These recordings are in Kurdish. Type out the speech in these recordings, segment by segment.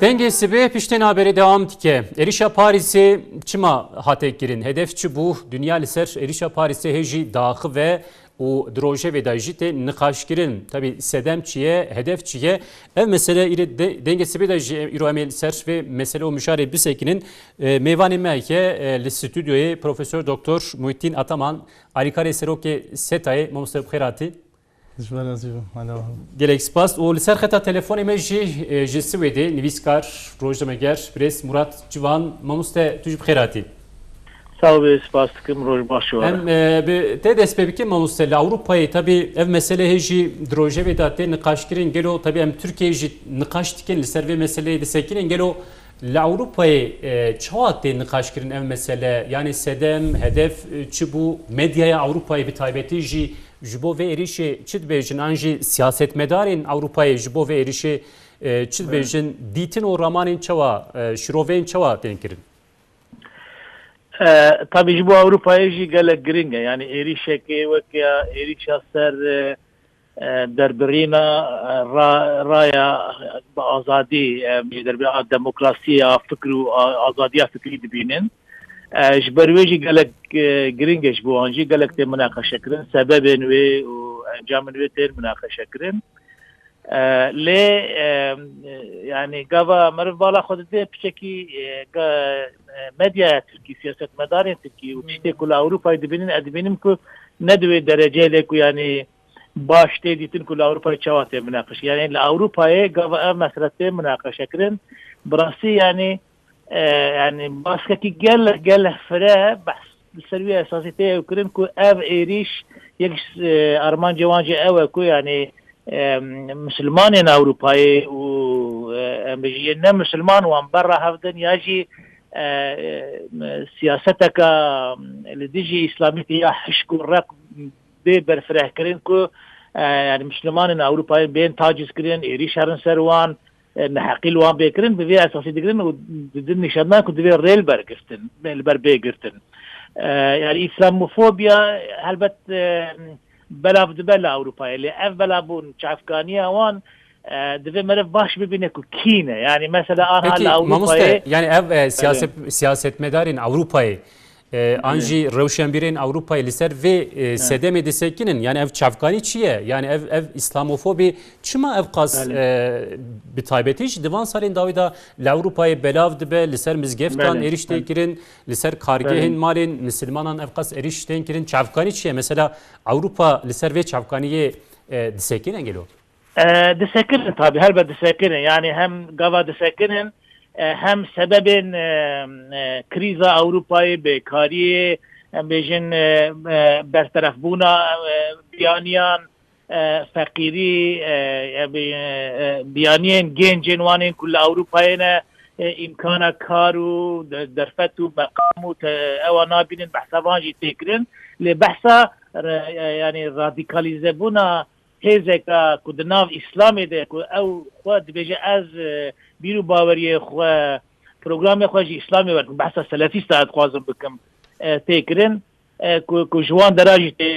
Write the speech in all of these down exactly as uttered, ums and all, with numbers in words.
Dengê Sibê piştê naberê dewam dike. Êrîşa Parîsê çima hate kirin? Hedef çi bû? Dinya li ser êrîşa Parîsê hê jî diaxive û di rojevê de jî tê niqaşkirin. Tabî sedem çi ye, hedef çi ye? Ev mesele îrê de, Dengê Sibê de jî îro em ê li ser vê mesele û mijarê bisekinin. E, mêvanê me heye, e, li stûdyoyê Profesor Doktor Muhittin Ataman, alîkarê serokê setayê. Mamoste, bi xêr hatî. Ji ber ez jî bim. Alo. Gelek spas. Û li ser xeta telefonê me jî, e, ji Swêdê nivîskar, rojnameger, birêz Murat Civan. Mamoste, tu jî bi xêr hatî. Sağ ol, spas dikim, roj baş we. Em, e, bi te dest pê bikin, mamoste. Li Ewropayê, tabî ev mesele hê jî di rojevê de tê niqaşkirin. Gelo, tabî em Tirkiyeyê jî niqaş dikin, li ser vê meseleyê disekinin. Gelo li Ewropayê, e, çawa tê niqaşkirin ev mesele? Yani sedem, hedef, e, çi bû? Medyaya Ewropayê bi taybetî jî ji bo vê êrîşê çi dibêjin? An jî siyasetmedarên Ewropayê ji bo vê êrîşê, e, çi dibêjin? Dîtin û ramanên çawa, e, şiroveyên çawa tên kirin? E, tabî ji bo Ewropayê jî gelek giring e. Yani êrîşekê weke êrîşa ser, e, e, derbirîna, e, ra-, raya bi azadî, e, ji derbirîna demokrasiyê ya fikr û a-, azadiya fikrî dibînin. E, ji ber wê jî gelek, e, giring e ji bo wan jî gelek tê minaqeşekirin. Sebebên wê û encamên wê tên minaqeşekirin. E, lê, e, yani gava meriv bala xwe dide piçekî, e, ga-, e, medyaya Tirkî, siyasetmedarên Tirkî û tiştê ku li Ewropayê dibînin, ez dibînim ku ne di wê dereceyê lê ku yani baş tê dîtin ku li Ewropayê çawa tê minaqeşe. Yani li Ewropayê gava ev mesele tê minaqeşekirin. Bi rastî yani, e, yani baskekî gelek, gelek fire behs li ser wî esasî tê ew kirin ku ev êrîş yek ji, e, armancê wan jî ew e ku yani, e, Misilmanên Ewropayê û, e, em bêjin yên ne Misilman wan berra hev din ya jî, e, e, siyaseteka li dijî Îslamîtî ya hişk û req bê berfirehkirin ku, e, yani Misilmanên Ewropayê bên taciz kirin, êrîş herin ser wan, e, neheqî li wan bê kirin, bi vê esasî digirin û didin nîşandan ku divê rê li ber girtin, li ber bê girtin. E, yani Îslamofobiya helbet, e, belav dibe li Ewropayê, lê ev belavbûn, çavkaniya wan, e, divê meriv baş bibîne ku kî ne. Yani mesela anha li Peki, Ewropayê mamoste, yani ev, e, siyaset-, siyasetmedarên Ewropayê, e, an jî rewşenbîrên Ewropayê li ser vê, e, sedemê disekinin. Yani ev çavkanî çi ye? Yani ev, ev Îslamofobî çima ev qas, Belê. e, bi taybetî jî di van salên dawî de li Ewropayê belav dibe, li ser mizgeftan Belê, êrîş tê belê. kirin, li ser kargehên Belê. malên misilmanan ev qas êrîş tên kirin? Çavkanî çi ye? Mesela Ewropa li ser vê çavkaniyê, e, disekine gelo? E, disekirin tabii, helbet disekirin. Yani hem gava disekirin, e, hem sebebên, e, e, krîza Ewropayê, bêkariyê, em bêjin, e, e, berterefbûna, e, biyaniyan, e, feqîrî, e, e, bi-, e, biyaniyên gencên wan ên ku li Ewropayê ne, e, îmkana kar û de-, derfet û meqam û te-, ewa nabînin, behsa van jî tê kirin. Lê behsa re-, e, yani radîkalîzebûna hêzeka ku di nav Îslamê de ku ew xwe dibêje ez, e, bîr û baweriyê xwe, programê xwe ji Îslamê werdim, behsa selefîsta ez dixwazim bikim, e, tê kirin, e, ku, ku ji wan dera jî tê,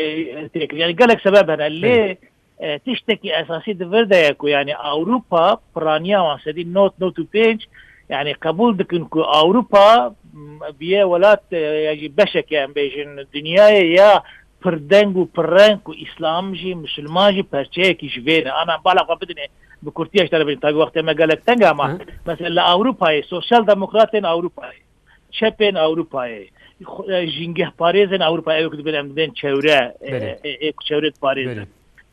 tê kirin. Yani gelek sebeb hene. Lê, e, tiştekî esasî di vir de ye ku yani Ewropa, piraniya wan sedî nod, nod û pênc, yani qebûl dikin ku Ewropa, m, biye welat, e, ya jî beşeke em bêjin dinyayê ya pirdeng û pirreng ku Îslam jî, Misilman jî perçeyekî ji vê ne. Ana bala xwe bidinê, bi kurtiya ji te re bêjim. Tabî wextê me gelek teng e ama Hı. mesela li Ewropayê, sosyal demokratên Ewropayê, çepên Ewropayê, xwe-, e, jîngehparêzên Ewropayê, ew ku dibên em dibên çewre, e, Belê. e, e, ku çewre diparêzin. Belê.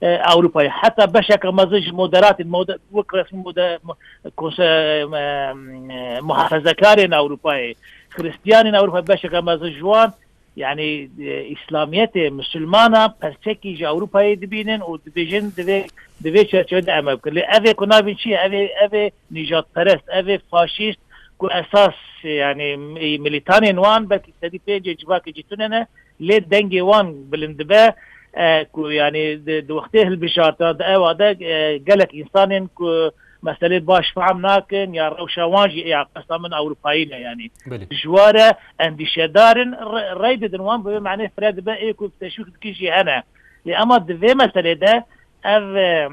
E, Ewropayê. Heta beşeke mezin ji moderatên, mode-, wek resmî mode-, mo-, konse-, e, e, muhafezekarên Ewropayê, Xristiyanên Ewropayê beşeke mezin ji wan, yani, e, Îslamiyetê, Misilmana perçekî ji Ewropayê dibînin û dibêjin divê, divê çerçeve de em ev bikin. Lê ev ê ku navîn çi ye? Ev ê, ev ê nîjadperest, ev ê faşîst ku esas, yani, mi-, milîtanên wan belkî sedî pêncê civakê jî tune ne, lê dengê wan bilind dibe, e, ku, yani, di, di wextê hilbijartina, di ewa de, e, gelek însanên ku meselê baş fehm nakin ya rewşa wan jî ya qesta min Ewropayî ne, yani. Belê. Ji wa re endîşedar in, re-, rey didin wan, bi vê manê fire dibe ê ku teşwîq dikî jî hene. Lê ema di vê meselê de ev, e,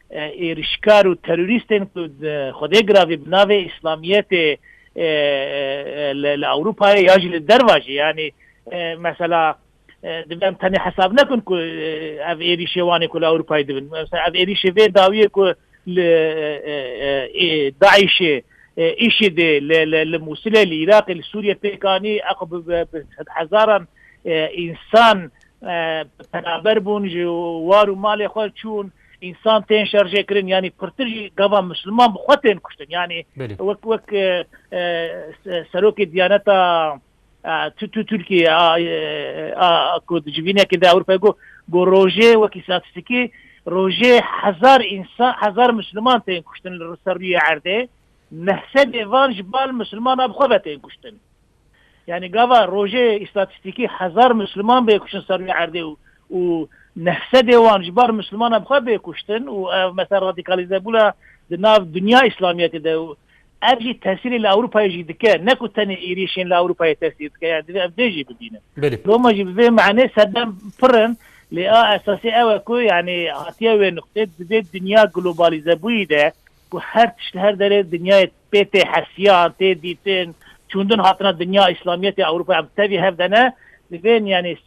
e, êrişkar û terorîstên ku di Xwedê giravî bi navê Îslamiyetê, e, e, e, li, li Ewropayê ya jî li derva jî, yanî, e, mesela, e, divê em tenê hesab nekin ku, e, ev êrîşê wan ê ku li Ewropayê dibin. Mesela ev êrîşê vê dawiyê ku li, e, e, e, ê, DAIŞê, e, IŞİDê li, li, li Mûsilê, li Iraqê, li Sûriyê pêk anî, eqo bi, bi, bi sedhezaran, e, însan, e, penaber bûn, ji war û malê xwe çûn, însan tên şerjê kirin, yanî pirtir jî gava Misliman bi xwe tên kuştin. Yanî Belê. wek, wek, e, e, se-, serokê Diyaneta, e, tu, tu Tirkiye, a, e, a, ku di civînekê de Ewropayê got, got rojê wekî statîstîkî, rojê hezar însan, hezar Misliman tên kuştin li ser rûyê erdê, neh sedê van ji bar Mislimana bi xwe ve tên kuştin. Yanî gava rojê îstatîstîkî hezar Misliman bê kuştin ser rûyê erdê û, û neh sedê wan ji bar Mislimana bi xwe bê kuştin û ev mesela radîkalîzebûna di nav dinya Îslamiyetê de û ev jî tesîrê li Ewropayê jî dike. Ne ku tenê êrîşên li Ewropayê tesîr dike, yani divê ev vê jî bibînin. Belê. Loma jî bi vê manê sedem pir in, lê a esasî ew e ku yani hatiye wê nuqtê, di vê dinya globalizebûyî de ku her tişt li her derê dinyayê pê tê hesiyan, tê dîtin, çûndin hatina dinya Îslamiyetê Ewropa em tevî hev de ne, divên yani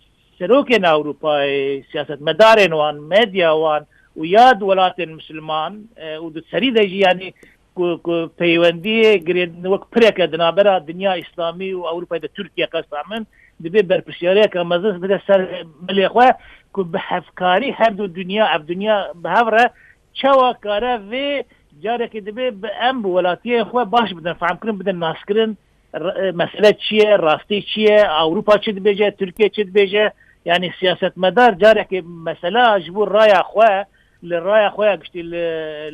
serokên Ewropayê, siyasetmedarên wan, medya wan û ya di welatên Misliman, e, û di serî de jî yani ku, ku peywendiyê girêdin wek pireke di navbera dinya Îslamî û Ewropayê de Tirkiye qesta min, divê berpirsiyariyeke mezin bide ser milê xwe ku bi hevkarî her du dinya, ev dinya bi hev re çawa kare vê carekê divê bi em bi welatiyê xwe baş bidin, fehmkirin bidin, naskirin, r-, e, mesele çi ye, rastî çi ye, Ewropa çi dibêje, Tirkiye çi dibêje. Yani siyasetmedar carekê mesela ji bo raya xwe, li raya xwe ya giştî li,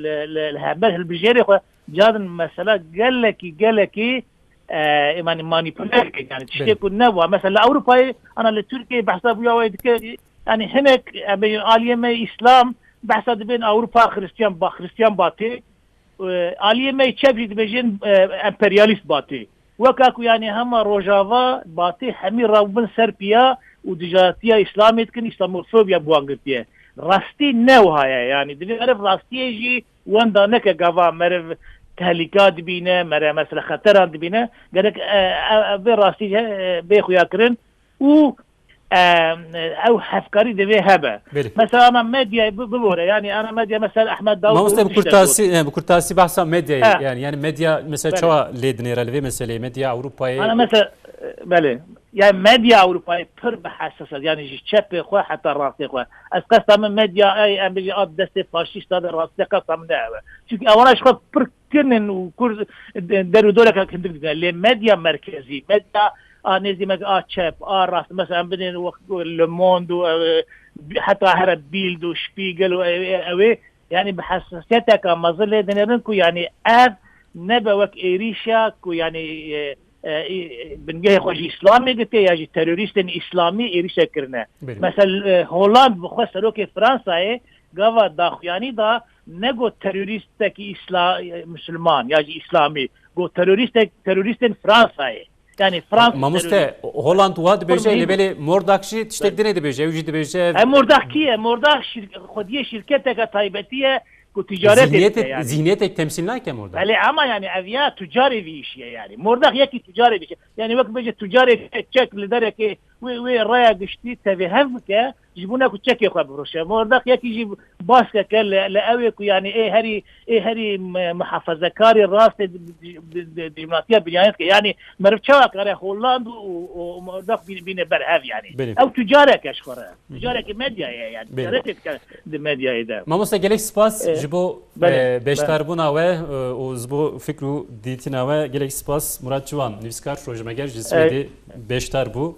li, li, li hember hilbijêrê xwe, carin mesela gelekî, gelekî, e, yani manîpule dike. Yani tiştê Belê. ku nebû. Mesela li Ewropayê, ana li Tirkiyeyê behsa bûya wê dike, yani hinek, em bêjin aliyê me Îslam, behsa dibên Ewropa Xristiyan ba, Xristiyan batê, e, aliyê me çep jî dibêjin, e, emperyalîst batê. Weka ku yani hema Rojava batê hemî rabûbin ser piya û dijatiya Îslamê dikin, Îslamofobiya bi wan girtiye. Rastî ne wiha ye, yani divê meriv rastiyê jî wenda neke, gava meriv tehlîka dibîne, mere mesela xeteran dibîne, gerek, e, e, e, vê rastî, e, bê xuya kirin û, e, ew hevkarî divê hebe. Belê. Mesela ana medyayê bi-, bibore, yani ana medya mesela Ehmed Davutoğlu Mamoste, bi tiştek kurtasî, got. e, bi kurtasî behsa medyayê, Ha. yani, yani medya mesela Belê. çawa lê dinêre li vê meseleyê, medya Ewropayê? Ana mesela, e, belê. Yani medya Ewropayê pir bi hesas e, yani ji çepê xwe heta rastê xwe. Ez qesta min medya, ey, em bêjin, a destê faşîsta de rastê qesta min ne ew e. Çünkü ewana ji xwe pir kin in û kur de-, der û doreke hindik dike. Lê medya merkezî, medya a nêzî me a çep, a rast, mesela em bidin wek Le Monde û ew, heta here Bild û Spiegel û ew, ew, ew ê, yani bi hesasiyeteke mezin lê dinêrin ku yani ev nebe wek êrîşa ku yani, e, e, e, bingehê xwe ji Îslamê dike ya ji terorîstên Îslamî êrîşe kirine. Belê. Mesela, e, Holland bi xwe serokê Fransayê gava daxuyanî da, ne got terorîstekî Îsla-, e, Misilman ya jî Îslamî, got terorîstek, terorîstên Fransayê. Yani Fransa Mamoste, terorîst. Holland wa dibêje, Pir lê muhîm. belê Mordak jî tiştek Belê. dinê dibêje, ew jî dibêje. E, Mordak kî ye? Mordak şir-, xwediyê şirketeke taybetî ye ku ticaret Zîhniyetê-, dike yani. Zîhniyetek temsîl nake Mordak. Belê, ama yani ev ya tucarê vî işî ye yani. Mordak yekî tucarê vî işî. Yani wek bêje tucarê çek li derekê wê, wê raya giştî tevê hev bike, ji bo ne ku çekê xwe bifiroşe. Mordak yekî jî baskeke li, li ew ê ku yani ê herî, ê herî mi-, muhafazekarê rastê di, di, di, di, dijminatiya biryaniye dike. Yani meriv çawa kare Holland û, û, û Mordak bî-, bîne ber hev yani. Belê. Ew tucareke ji xwe re. Tucarekî medyayê ye yani. Belê. Ticaretê dike di medyayê de. Mamoste, gelek spas Ee, ji bo, belê, e, belê. beşdarbûna we, e, û ji bo fikr û dîtina we. Gelek spas. Murat Ciwan, nivîskar, rojnameger ji Ee, Swêdê beşdar bû.